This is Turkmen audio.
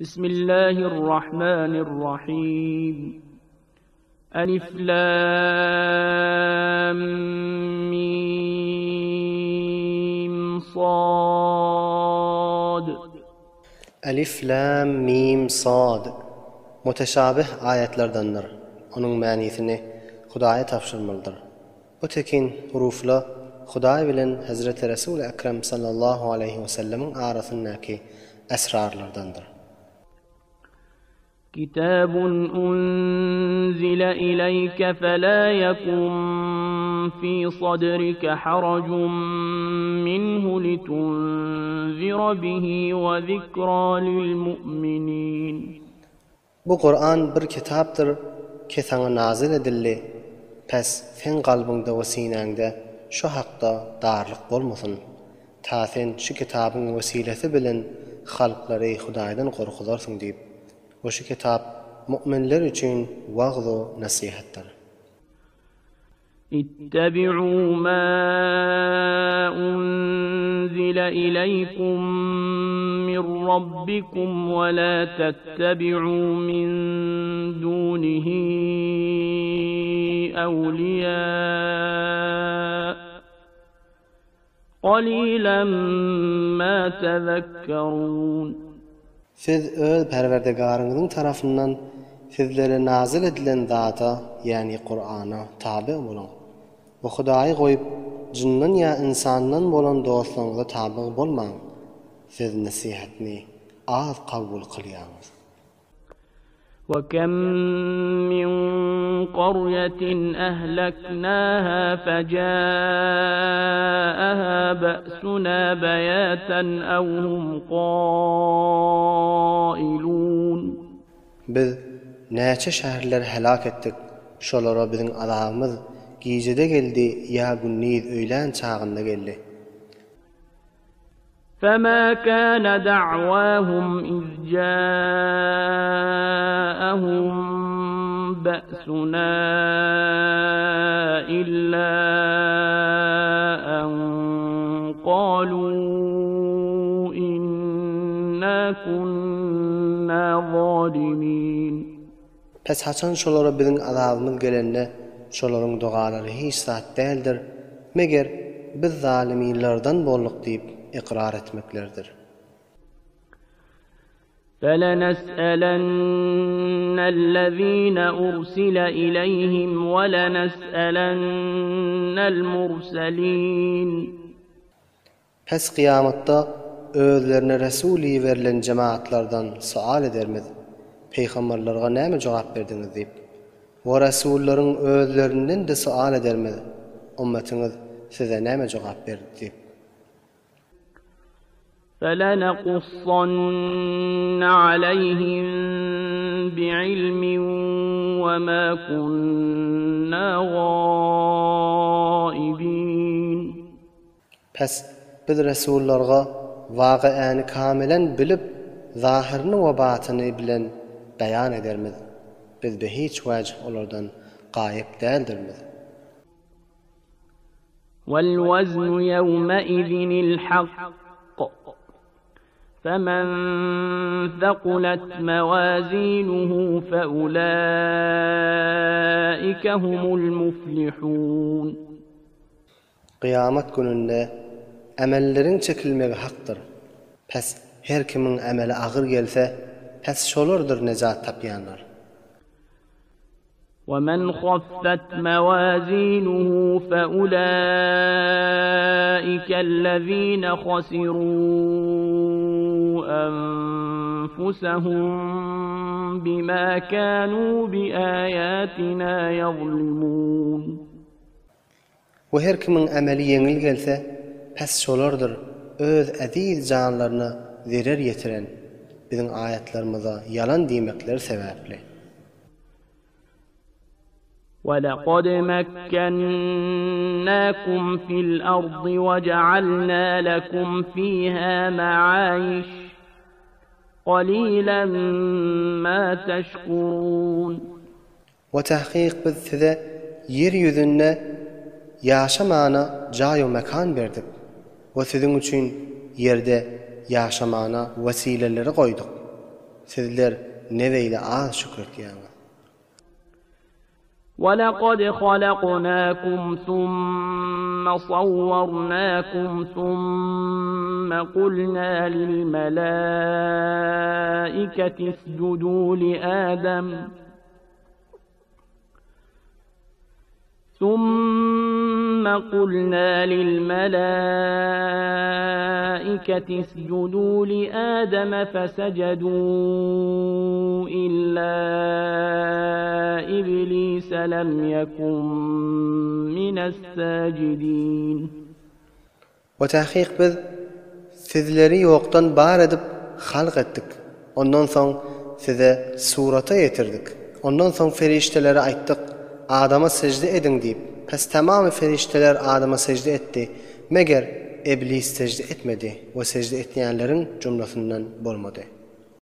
Bismillahirrahmanirrahim. Alif Lam Mim Sad. Alif Lam Mim Sad muteşabih aýatlardandyr. Onuň manysyny Hudaýa tabşyrmalydyr. Bu tekin hurufla Hudaý bilen Hezreti Resul Ekrem sallallahu aleýhi wesellemiň arasyndaky esrarlardandyr. Kitabun unzile ileýke fela ýekun fi sadrike harajun minhu litunzira bihi we zikra lil mu'minin. Bu Kuran bir kitapdyr ki saňa nazyl edildi, pes seň kalbyňda we sinäňde şu hakda darlyk bolmasyn. Ta sen şu kitabyň wesilesi bilen halklary Hudaýdan gorkuzarsyň diýip. We şu kitap mu'minler üçin wagz-u nesihatdyr. Ittebi'u ma unzile ileýkum min Rabbikum we la tettebi'u min dunihi ewliýa Qalilan ma tezekkerun. Siz öz Perwerdigaryňyzyň tarapyndan sizlere nazyl edilen zada, ýagny Kurana, taby boluň. We Hudaýy goýup, jyndan ýa ynsandan bolan dostlaryňyza taby bolmaň. Siz nesihatny az kabul kylýaňyz. وَكَم مِّن قَرْيَةٍ أَهْلَكْنَاهَا فَجَاءَهَا بَأْسُنَا بَيَاتًا أَوْ هُمْ قَائِلُونَ Biz näçe şäherleri heläk etdik, şolara biziň azabymyz gijede geldi ýa gündiz öýlän çagynda geldi. فَمَا كَانَ دَعْوَاهُمْ إِذْ جَاءَهُم بَأْسُنَا إِلَّا أَن قَالُوا إِنَّا كُنَّا ظَالِمِينَ. Pes haçan şolara biziň azabymyz gelende, şolaryň dogalary hiç zat däldir, meger, biz zalymlardan bolduk diýip ykrar etmekleridir. فَلَنَسْأَلَنَّ الَّذ۪ينَ أُرْسِلَ إِلَيْهِمْ وَلَنَسْأَلَنَّ الْمُرْسَلِينَ. Pes kyýamatda özlerine resul iberilen jemagatlardan soal edermiz, Pygamberlerge näme jogap berdiňiz diýip. We resullaryň özlerinden-de soal edermiz, Ummetiňiz size näme jogap berdi diýip. فَلَنَقُصَّنَّ عَلَيْهِم بِعِلْمٍ وَمَا كُنَّا غَائِبِينَ. Pes, biz resullarga wakyany kamilen bilip, zahyryny we batyny bilen beýan edermiz. Biz be hiç wejh olardan gaýyp däldirmiz. Wal-weznu ýewmeizin-il hakk. Femen thekulet mewazinuhu feulaike humul muflihun. Kyýamat gününde emelleriň çekilmegi hakdyr. Pes her kimiň emeli agyr gelse, pes şolardyr nejat tapýanlar. Wemen haffet mewazinuhu feulaikellezine hasirû enfusehum bima kânû biaýatina ýazlimûn. We her kimiň emeli ýeňil gelse, pes şolardyr, öz eziz janlaryna zerer ýetiren, biziň aýatlarymyza ýalan diýmekleri sebäpli. وَلَقَدْ مَكَّنَّاكُمْ فِي الْأَرْضِ وَجَعَلْنَا لَكُمْ فِيهَا مَعَايِشَ قَلِيلًا مَا تَشْكُرُونَ. We tahkyk biz size ýer ýüzünde ýaşamana jaý-u mekan berdik we siziň üçin ýerde ýaşamana wesileleri goýduk. Sizler ne beýle az şükür etýäňiz? وَلَقَدْ خَلَقْنَاكُمْ ثُمَّ صَوَّرْنَاكُمْ ثُمَّ قُلْنَا لِلْمَلَائِكَةِ اسْجُدُوا لِآدَمَ ثُمَّ قُلْنَا لِلْمَلَائِكَةِ اسْجُدُوا لِآدَمَ فَسَجَدُوا إِلَّا إِبْلِيسَ لَمْ يَكُنْ مِنَ السَّاجِدِينَ. We takyk biz sizleri ýokdan bar edip halk etdik. Ondan soň size surata ýetirdik. Ondan soň perişdelere aýtdyk, Adama sežde ediň diýip. Pes tamamy perişdeler Adama sežde etdi. Meger Eblis sežde etmedi we sežde etýänleriň jumlasyndan bolmady.